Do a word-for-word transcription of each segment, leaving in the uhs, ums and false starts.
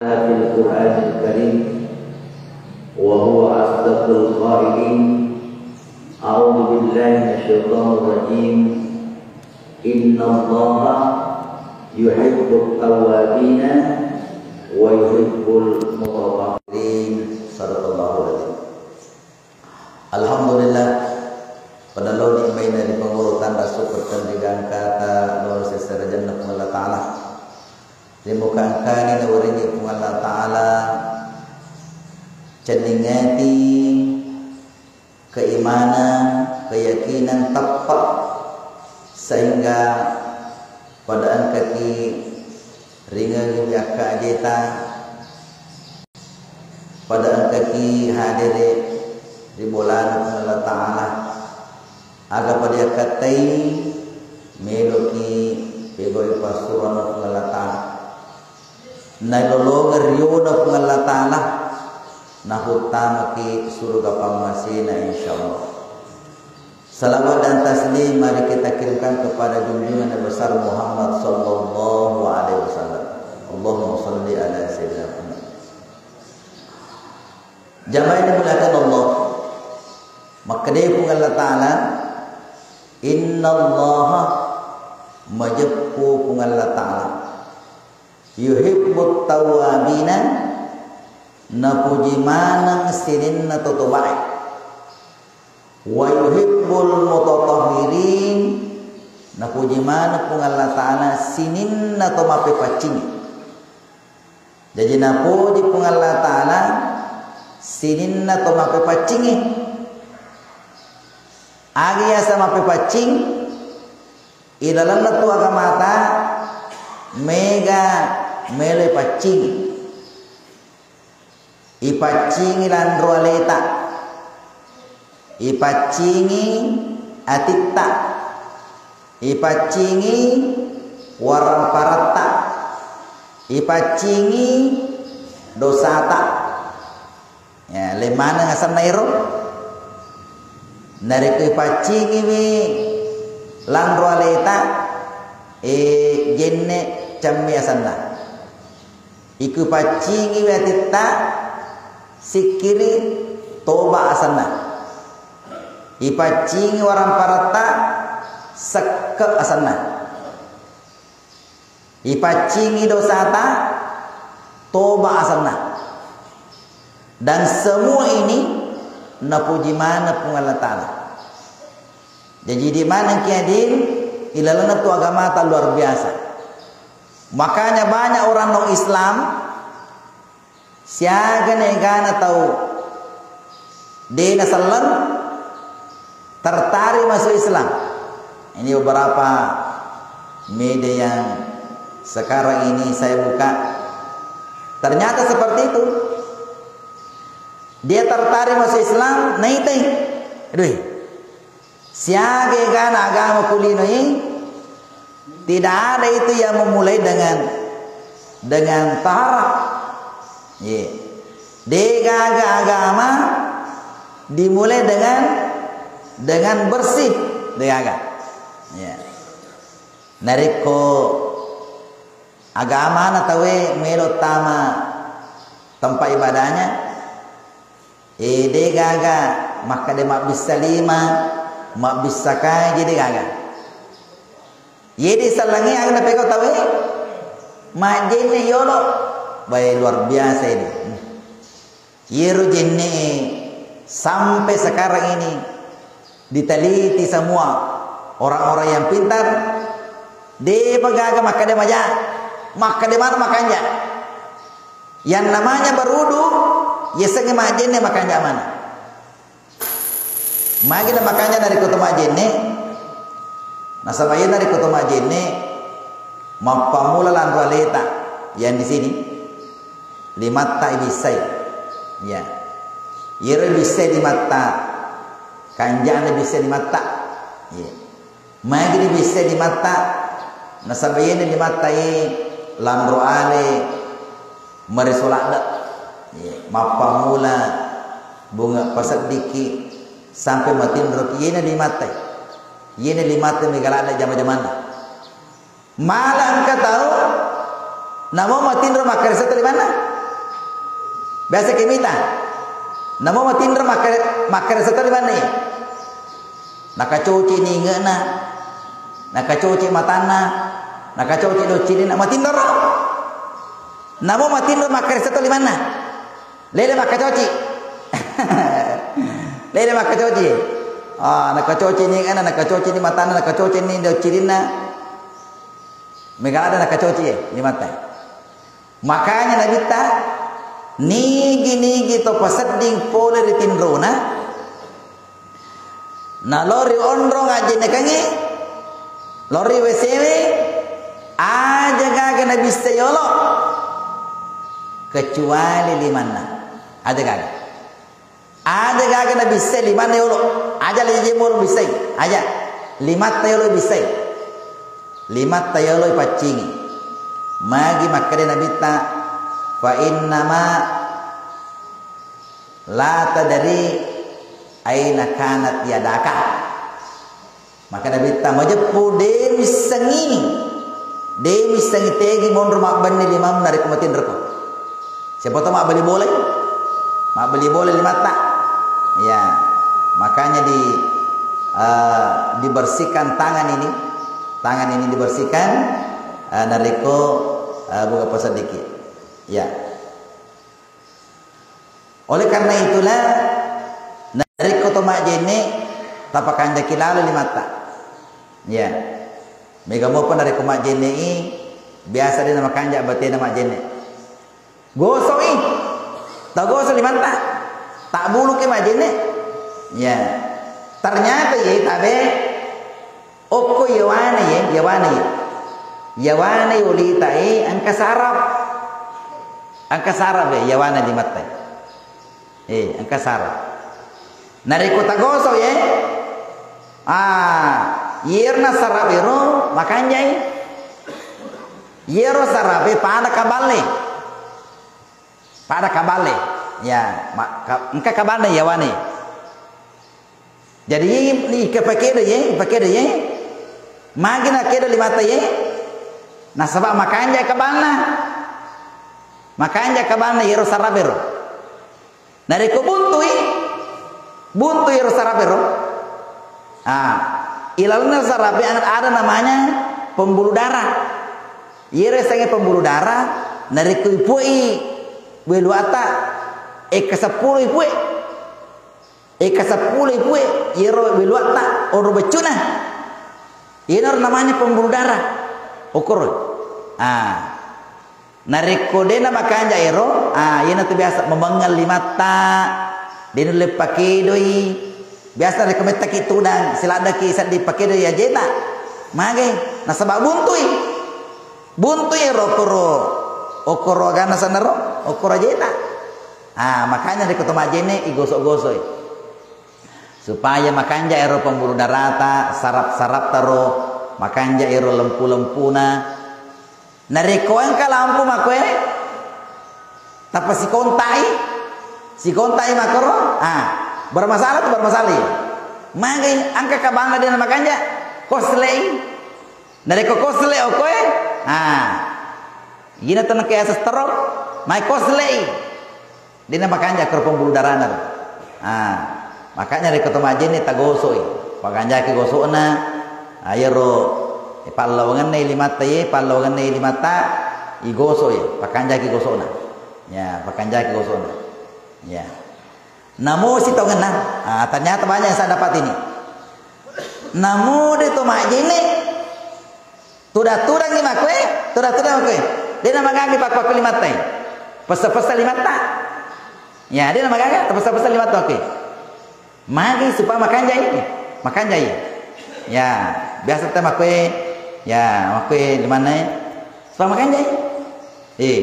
في القرآن الكريم وهو أصدق القائلين. أعوذ بالله من الشيطان الرجيم. إن الله يحب التوابين ويحب المتطهرين. صدق الله العظيم. Alhamdulillah, pada laoni maina ri pangolo tanra syukur tenri gangkata lao ri seserajanna Puang Allah Ta'ala. Ri muka engkani nawerengngi Puang Allah Ta'ala cenning ati, keimanan, keyakinan teppa, sehingga pada engkaki ringengi akkajeta, pada engkaki hadere ri bolana Puang Allah Ta'ala. Aga pada yakkattai meloki pegau'i passuroanna Puang Allah Ta'ala. Nailolongeng riona Puang Allah Ta'ala, nahuttamaki suruga pammasena, insyaallah. Salawat dan taslim mari kita kirimkan kepada junjungan Nabi besar Muhammad sallallahu alaihi wasallam. Allahumma salli ala sayyidina Muhammad. Jamaah yang dimuliakan Allah, makkedai Puang Allah Ta'ala, innallaha, majeppu Puang Allah Ta'ala, yuhibbut tawwabina, napuji maneng sininna to tobae. Wa yuhibbul mutatahhirin, napuji maneng Puang Allah Ta'ala sininna to mappepaccingi. Jaji napuji Puang Allah Ta'ala sininna to mappepaccingi. Aga yaseng mappepaccing? Ilalenna tu agamata mega melo ipaccingi. Ipaccingi lanro aleta, ipaccingi atitta, ipaccingi waramparatta, ipaccingi dosata. Ya, le maneng asenna ero. Narekko ipaccingiwi lanro aleta, eh, jenne cemme asenna. Iko ipaccingiwi atitta, sikkiri, toba asenna. Ipaccingi waramparatta, sekke asenna. Ipaccingi dosata, toba asenna. Dan semua ini napuji maneng Puang Allah Ta'ala. Jadi di maneng ki adin, ilalenna tu agamata luar biasa. Makanya banyak orang non Islam siaga na egana tau de naselleng tertarik masuk Islam. Ini beberapa media yang sekarang ini saya buka. Ternyata seperti itu. Dia tertarik masuk Islam, naitai. Aduh. Siaga egana agama kulinoi, tidak ada itu yang memulai dengan, dengan taharah. Ye. Degaga agama dimulai dengan, dengan bersih. Degaga. Ya. Narekko agamana tauwe melo tama tempat ibadahnya, eh, degaga makkeda mabbissa lima, mabbissa kaji, degaga. Ye disellengi aga napegau tauwe, majjenne yolo. Bae, luar biasa ini. Yero jenne sampai sekarang ini diteliti semua orang-orang yang pintar, de gaga makkeda maja, makkeda mana makanja. Yang namanya berudu, yasengnge majjenne makanja mana. Magi na makanja narekko to majjenne? Nasaba iya narekko to majjenne, mappammula lanro aleta yang di sini, limatta ibissai. Ya. Yero ibissai limatta, kanjana ibissai limatta. Ya. Magi ibissai limatta, nasaba iyena limatta e lanro ale mariso ladde. Iya, mappammula bunga paseddikki sampai matinroki, iyena limatta. Iyena limatta mega ladde jama-jamanna. Mala engka tau namo matinro makkaresa to limanna. Biasa ke mita. Namo matinro makkare-, makkaresa to limanna. Nakacoci ninge'na, nakacoci matanna, nakacoci doccininna, matinro. Namo matinro makkaresa to limanna. Lele makkacoci. Lele makkacoci. Ah, nakacoci ninge'na, nakacoci ni matanna, nakacoci ni doccininna. Mega ada nakacoci e, limatta. Makanya Nabitta, nigi-nigi to pasedding pole ri tinrona, nalori onrong ajjennekengnge, lori W C we, aja gaga nabissai yolo, kecuali limanna. Aja gaga. Aja gaga nabissai limanna yolo. Aja le jemur bissai. Aja. Limatta yolo bissai. Limatta yolo ipaccingi. Magi makkeda Nabitta, "Fa innama la tadri aina kanat yadaka." Maka Nabitta majeppu, de missengi, de missengi tegi monro mabbenni limammu narekko matinroko. Siapa tahu mabbali bola, mabbali bola limatta. Ya, makanya di, eh, dibersihkan tangan ini, tangan ini dibersihkan, eh, narekko, eh, buka puasa dikit. Ya. Oleh karena itulah, narekko to majjenne, tapakanjaki lalo limatta. Ya. Mega mopa narekko majjenne i, biasa de namakanja batena majjenne. Gosok i. Tau gosok limatta. Tak buluki majjenne. Ya. Ternyata ye tabe. Okko yawana ye, yawana ye. Yawana ye ulita e engka sarap. Engka sarap ye, yawana limatta e. Eh, engka sarap. Narekko tagosok ye, ah, yerna sarap ero makanjai. Yero sarap e pada kaballe. Pada kaballe. Ya, ma-, ka-, engka kaballe yawana ye. Jadi, ye, ni, ke pakedo ye, pakedo ye. Magi nakedo limatta ye. Nasaba makanja kabanna. Makanja kabanna yero sarabero. Narekko buntui, buntui yero sarabero. Ah, ilalenna sarabe ada namanya pembuluh darah. Yero sange pembuluh darah, narekko ipuei weluata, eka seppulo ipue. Eka seppulo ipue, yero weluatta, onro beccuna. Yenaro namanya pembuluh darah. Okoro. Ah. Narekko dena makanja ero, ah, yena tu biasa memengel limatta. Dena le pakedoi. Biasa narekko mettaki tudang, siladdaki seddi pakedoi ajeta. Mage, nasaba buntui. Buntu ero okoro, okoro agana sanaro, okoro ajeta. Ah, makanya ri koto majjenne igosok-gosoi. Supaya makanja ero pembuluh darata, sarap-sarap taro, makanja ero lempu-lempuna. Narekko engka lampu makoe, tappa sikontai, sikontai makoro, ah, bermasalah tu bermasalah. Magai angka kabanna dena makanja, koslei. Narekko kosle okoe, ah, ina teneke asa stroke, mai koslei. Dena makanja kero pembuluh darana. Ah, makanya rekko to majjenne tagosoi. Pakanjaki gosokna, ah, yero, eh, pallawangenna limatta ye, pallawangenna limatta, igosoi, pakanjaki gosokna. Ya, pakanjaki gosokna. Ya. Namo sitongenna, ah, ternyata banyak yang saya dapat ini. Namo de to majjenne, tudang-tudangi makoe, tudang-tudangi makoe. De namagaga pakku-pakku limatta. Pesa-pesa limatta. Ya, de namagaga, pesa-pesa limatta, oke. Magi supaya makanjai, makanjai. Ya, biasa te makoe, ya, makoe limanna, supaya makanjai. Eh.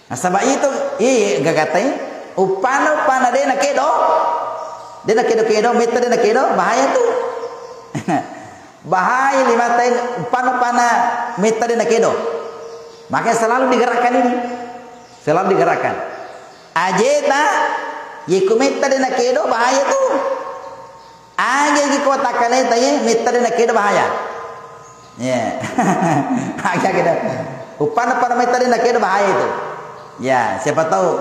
Nasaba itu, iye gagatai, uppana, uppana de nakedo, de nakedo-kedo, metta de nakedo, bahaya tu. Bahaya limatai, uppana, uppana metta de nakedo. Makanya selalu digerakkan ini, selalu digerakkan. Ajeta, ye ku metta de nakedo, bahaya tu. Aja gi ko takkaleta ye, metta de nakedo bahaya. Ye. Aja kita. Uppana pada metta de nakedo bahaya itu. Ya, siapa tahu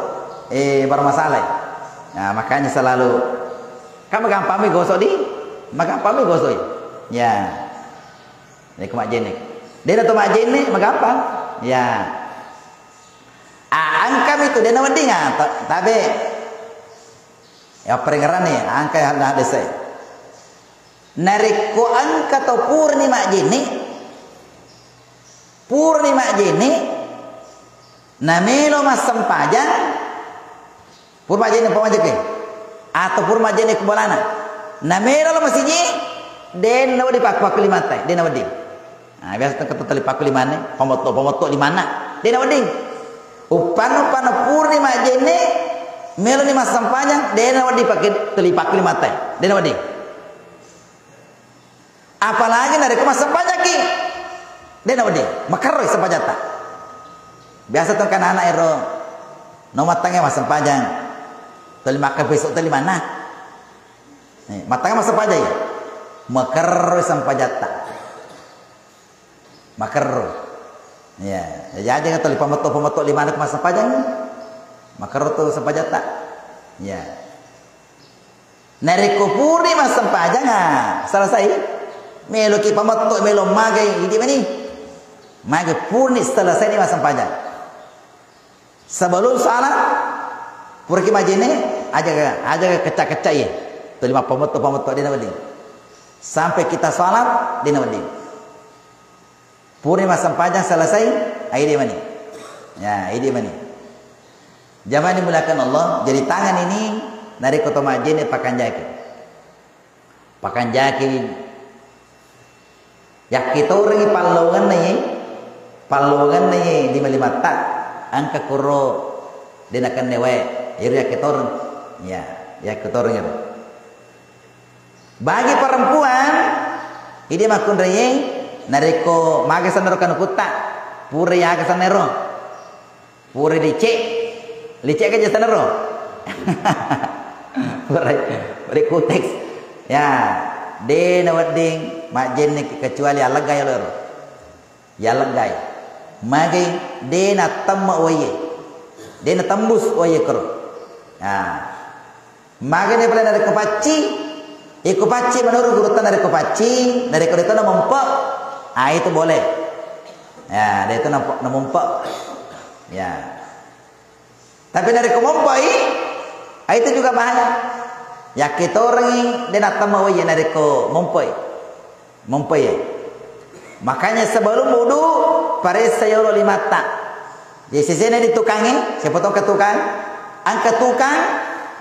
eh, bermasalah. Nah, makanya selalu, kan magampang mi gosok di, magampang mi gosok. Ya. Ini ku majjenne. Dia tu majjenne, magampang. Ya. Ah, engka mi tu, dia nawedding, ah, ta-, tabe. Ya, perengeran ni, engka hal hadis saya. Narekko engka tau purani majjenne, purani majjenne, namelo massempajang, pura majjenne pamajeke, atau pura majjenne ku bolana, namelo lo masiji, de nawedding pakku-pakku limatta, de nawedding. Nah, biasa tengka tali pakku limanne, pamotto-pamotto limanna, de nawedding. Uppanna-uppanna purani majjenne, meloni massempajang, de nawedding pake tali pakku limatta, de nawedding. Apalagi narekko massempajangki, de nawedding, makerroi sempajatta. Biasa tu engka anak ero, no mattangnge massempajang, tali makka besok tali manna. Eh, mattangnge massempajang ya, makerroi sempajatta. Makerro. Ya, jadi aja tali pametto-pametto limanna ku massempajang. Makerro tu sempajatta. Ya. Narekko purani massempajang, ah, selesai. Meloki pametto, melo magai, idi mani. Magai purani selesai ni massempajang. Sebelum salat, puraki majjenne, aja, aja kecca-kecca ye. Tuli mappametto-pametto de nawedding. Sampai kita salat, de nawedding. Purani massempajang selesai, aidi mani. Ya, aidi mani. Jamaah dimuliakan Allah, jadi tangan ini narekko to majjenne pakanjaki. Pakanjaki. Yakkitorengngi pallongenna ye, pallongenna ye lima-limatta, engka kuro de nakenna wae, iyaro yakkitoreng. Ya, yakkitoreng iyaro. Bagi perempuan, idi makkunraiye, narekko maga sanaro kanukutta, pura yaga sanaro, pura licek, licek aja sanaro. Pura, pura kuteks. Ya, de nawedding majjenneki kecuali allegga yoloro. Yalleggai. Magai de nattemme wae. De natembus wae koro. Nah. Magai de pale narekko pacci, iko pacci menurut gurutta narekko pacci, narekko de to namompe, ah, itu boleh. Ya, de to nampo-, namompe. Ya. Tapi narekko mompai, ah, itu juga bahaya. Yakkitorengngi de nattemme wae narekko mompai. Mompai. Makanya sebelum wudu, paressa yolo limatta. Jadi sesena di tukangnge, siapa tongka tukang? Angka tukang,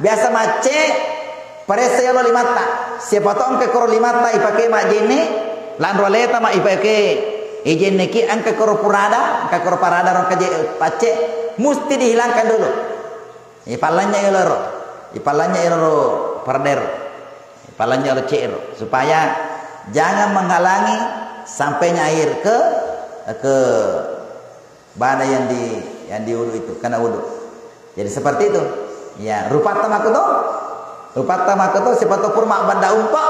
biasa macce, paressa yolo limatta. Siapa tongka koro limatta ipake majjenne, lanro aleta ma ipake. Ijenneki angka koro purada, angka koro parada rongka je pacce, musti dihilangkan dulu. Ipallanya ero, ipallanya ero paradero, ipallanya ero cero, supaya jangan menghalangi sampainya air ke, ke bana yang di, yang di wudu itu, kena wudu. Jadi seperti itu. Ya, rupatta makoto, rupatta makoto, siapa to pura mabbadda umpa.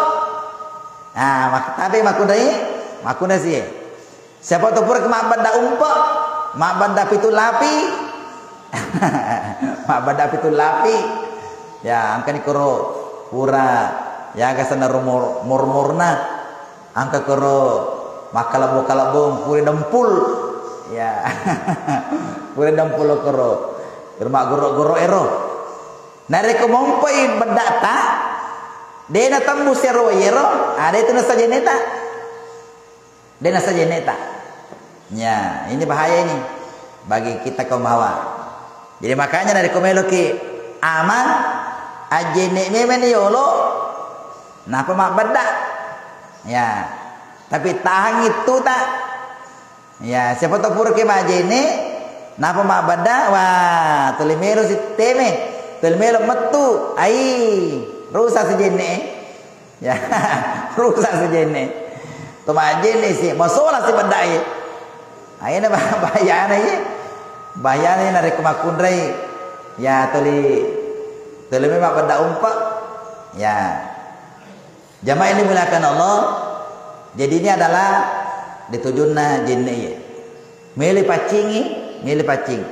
Ah, mak-, tapi makudai, makudai sih. Siapa tu pura mabbadda umpa, mabbadda pitu lapi, mabbadda pitu lapi. Ya, angkani koro pura, ya, aga sana rumor, mor-morna. Angka koro makkalabbo-kalabbo, pura dempul. Ya. Pura dempul koro. Rumah goro-goro ero. Narekko mompai beddata, de natembus ero, ero, ada itu nasa jeneta. De nasa jenneta. Ya, ini bahaya ini bagi kita kaum hawa. Jadi makanya narekko meloki aman, ajjenne memang ni yolo, napa mabbedda. Ya. Tapi tahangi tuta. Ya, siapa tahu pura ke majjenne, napa mabbedda, wah, tuli melo siteme, tuli melo mettu, ai, rusak si jenne. Ya, rusak si jenne. To majjenne si, masola si beddae. Aina bah-, bahayana ye. Bahayana narekko makkunrai. Ya, tuli, tuli memang bedda umpa. Ya. Jamaah yang dimuliakan Allah. Jadi ini adalah ditujunna jenne ye. Mele paccingi, mele paccing.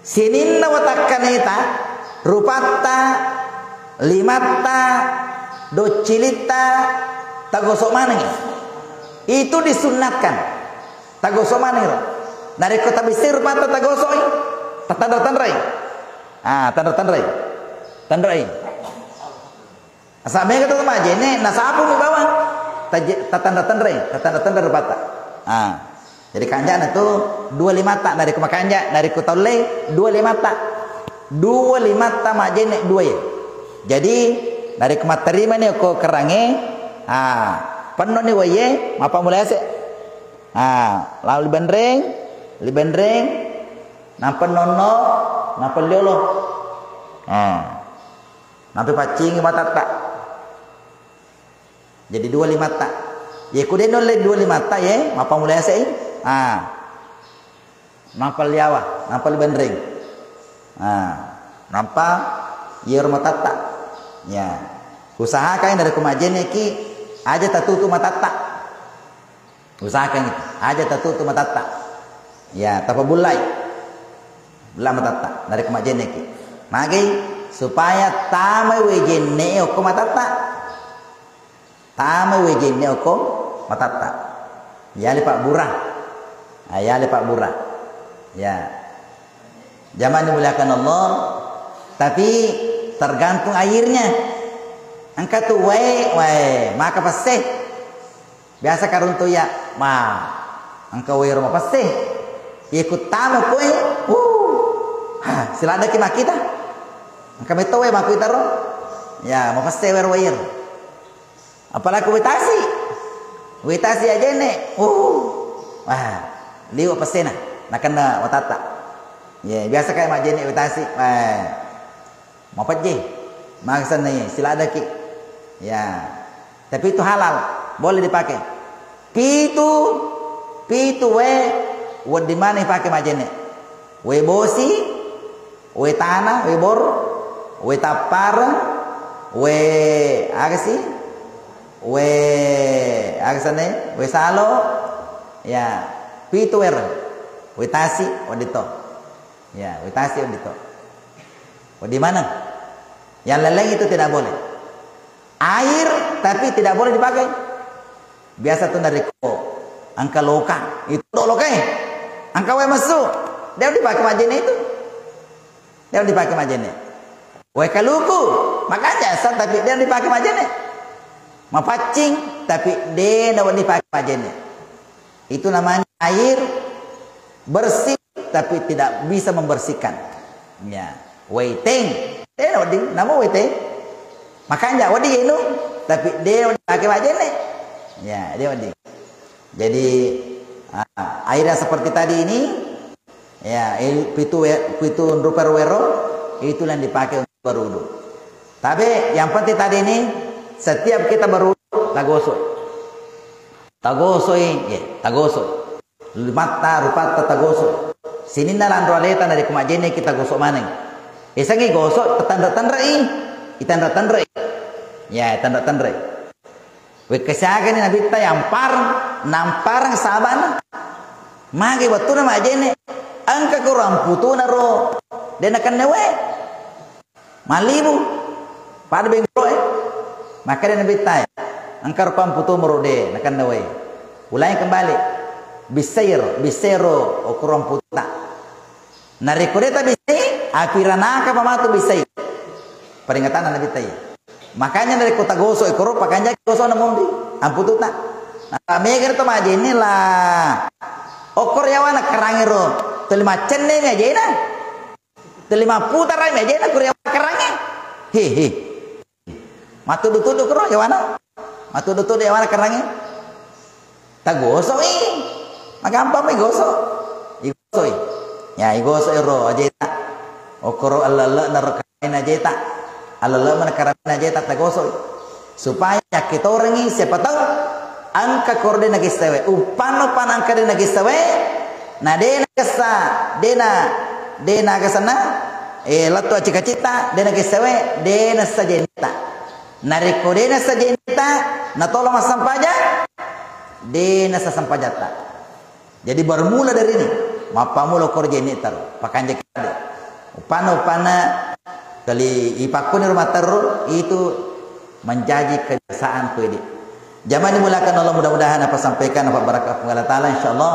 Sininna watakkaneta, Rupatta, limatta, doccilitta, tagosok manengngi. Itu disunnatkan. Tagosok manengngi ro. Narekko tabissai rupatta tagosoi, tatanra-tanrai. Ah, tanra-tanrai. Tanrai. Asa mega to majene, nasapu mi bawang. Taje-, tatanra-tanrai, tatanra-tanrai rupatta. Ah. Jadi kanjana tu dua limatta, narekko makanja, narekko taulle dua limatta. Dua limatta majene dua ye. Jadi narekko matterima ni ko kerange, ah, penno ni waye, mappammula ase. Ah, lalu libenreng, libenreng, nampa nonno, nampa liolo. Ah. Nampa paccingi matatta. Jadi dua limatta. Ye ku de nulle dua limatta ye, mappammula ase i. Ah. Nampa liawa, nampa libenreng. Ah. Nampa yero matatta. Ya. Usahakan narekko majene ki aja tatutu matatta. Usahakan itu. Aja tatutu matatta. Ya, tapabullai. Bulla matatta. Narekko majene ki. Magi supaya tamai wae jenne okko matatta. Tamai wae jenne okko matatta. Yale pabbura. Ah, yale pabbura. Ya. Jamaah dimuliakan Allah, tapi tergantung airnya. Engka tu wae, wae, maka pesse. Biasa karuntu ya, ma, engka wae ro mapesse. Ye ku tama koe, uh, ha, siladdaki makkita. Engka metto wae makkuita ro. Ya, mapesse wae ro wae ro. Apalagi wae tasi. Wae tasi ajenne. Uh. Wah, liwe' pessena. Nakenna matatta. Ye, biasa kayak majenne wae tasi. Wah. Mapejje. Maksenna ye, siladdaki. Ya. Tapi itu halal. Boleh dipakai. Pitu, pitu wae wedding maneng dipakai majenne. Wae bosi, wae tana, wae bor, wae tappareng, wae aga si, wae aga senna, wae salo, ya, pitu wae ro. Wae tasi, wedding to. Ya, wae tasi, wedding to. Wedding maneng. Yang lain-lain itu tidak boleh. Air, tapi tidak boleh dipakai. Biasa tu narekko engka loka, itu do lokae. Engka wae messu, de' dipakai majenne itu. De' dipakai majenne. Wae kaluku, makanja sa, tapi de' dipakai majenne. Mapaccing, tapi de' na dipakai majenne. Itu namanya air bersih tapi tidak bisa membersihkan. Ya, wae teng. De' na wedding, namo wae teng. Makanja wedding inung, tapi de' wedding pake majenne. Ya, de' wedding. Jadi, ah, air yang seperti tadi ini, ya, il-, pitu we-, pitu rupa wae ro, itu yang dipakai untuk berwudu. Tapi yang penting tadi ini, setiap kita berwudu, tagosok. Tagosoi, ye, tagosoi. Limatta, rupatta tagosok. Sininna lanro aleta narekko majjenneki tagosok maneng. Yasengnge gosok, tatanre-tanrei. Itanre-tanrei. Ya, tanre-tanrei. Wekka siagani Nabitta yampareng, nampareng sahabana. Magi wettuna majjenne, engka kuro amputuna ro, de' nakenna wae. Mallibu, pada bengkolo'e. Makkeda Nabitta, engka ro amputu moro de' nakenna wae. Ulangi kembali. Bissairo, bissairo okoro ampututa. Narekko de' tabissai, api ranaka pa matu bissai. Peringatanna Nabitta iya. Makanya narekko tagosok ekoro, pakanjaki gosokna monri, ampututa. Nah, mega to majjenne la. Okkoro yawana kerangero, tuli maccenne mi ajena. Tuli mapputara mi ajena kuri yawana kerange. He, he. Matuddu-tuddu kuro yawana. Matuddu-tuddu yawana kerange. Tagosoi. Magampang mi gosok. Igosoi. Ya, igosoi ro ajeta. Okkoro alle-alle na ro kerange ajeta. Alle-alle mana kerange ajeta tagosoi. Supaya yakkitorengi siapa tahu engka koro de' nagissa wae. Uppanna-uppanna engka de' nagissa wae. Na de' nagessa, de' na, de' nagasenna, eh, lettu acika-cita, de' nagessa wae, de' nassa jenneta. Narekko de' nassa jenneta, natolo massempajang, de' nassa sempajatta. Jadi bermula dari ini, mappammula koro jenneta ro, pakanjaki ade. Uppanna-uppanna Kali ipakkuni rumah terru itu menjadi kebiasaan ku idi. Jamaah dimulakan Allah, mudah-mudahan apa sampaikan dapat berkah Puang Allah Ta'ala, insyaallah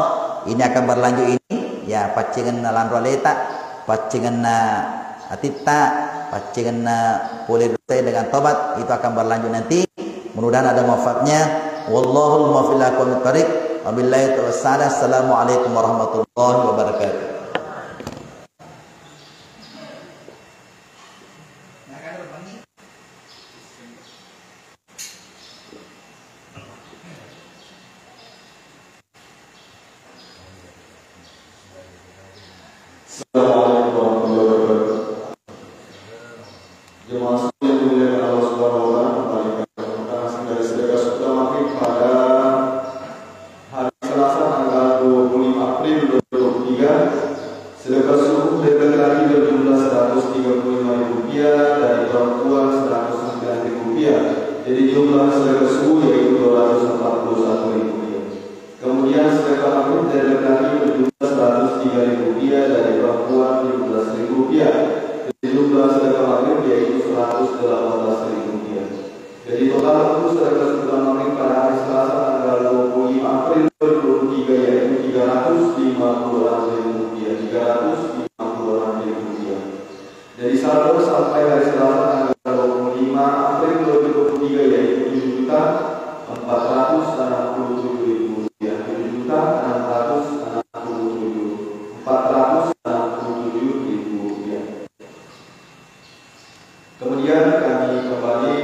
ini akan berlanjut ini, ya, paccingenna lanro aleta, paccingenna atitta, paccingenna pole dosa dengan tobat, itu akan berlanjut nanti. Mudah-mudahan ada manfaatnya. Wallahul muwaffiq ila aqwamit thariq. Wabillahi taufiq wassalam. Assalamualaikum warahmatullahi wabarakatuh. Assalamualaikum warahmatullahi wabarakatuh. Jemaah sekalian yang dimuliakan Allah Subhanahu wa Ta'ala, kembali kami dari sedekah subuh maghrib pada hari Selasa tanggal dua puluh lima April dua ribu dua puluh tiga. Sedekah subuh dari laki-laki berjumlah seratus tiga puluh lima ribu rupiah, dari perempuan seratus sembilan ribu rupiah. Jadi jumlah sedekah subuh yaitu dua ratus empat puluh satu ribu rupiah. Kemudian sedekah maghrib dari laki-laki berjumlah seratus tiga ribu rupiah, dari perempuan tujuh belas ribu rupiah. Jadi jumlah sedekah maghrib yaitu seratus delapan belas ribu rupiah. Jadi total untuk sedekah subuh maghrib pada hari Selasa tanggal dua puluh lima April dua ribu dua puluh tiga yaitu tiga ratus lima puluh enam ribu rupiah, tiga ratus lima puluh enam ribu rupiah. Dari saldo sampai hari Selasa tanggal dua puluh lima April dua ribu dua puluh tiga yaitu tujuh juta empat ratus enam puluh tujuh ribu rupiah, tujuh juta enam ratus enam puluh tujuh, empat ratus enam puluh tujuh ribu rupiah. Kemudian kami kembali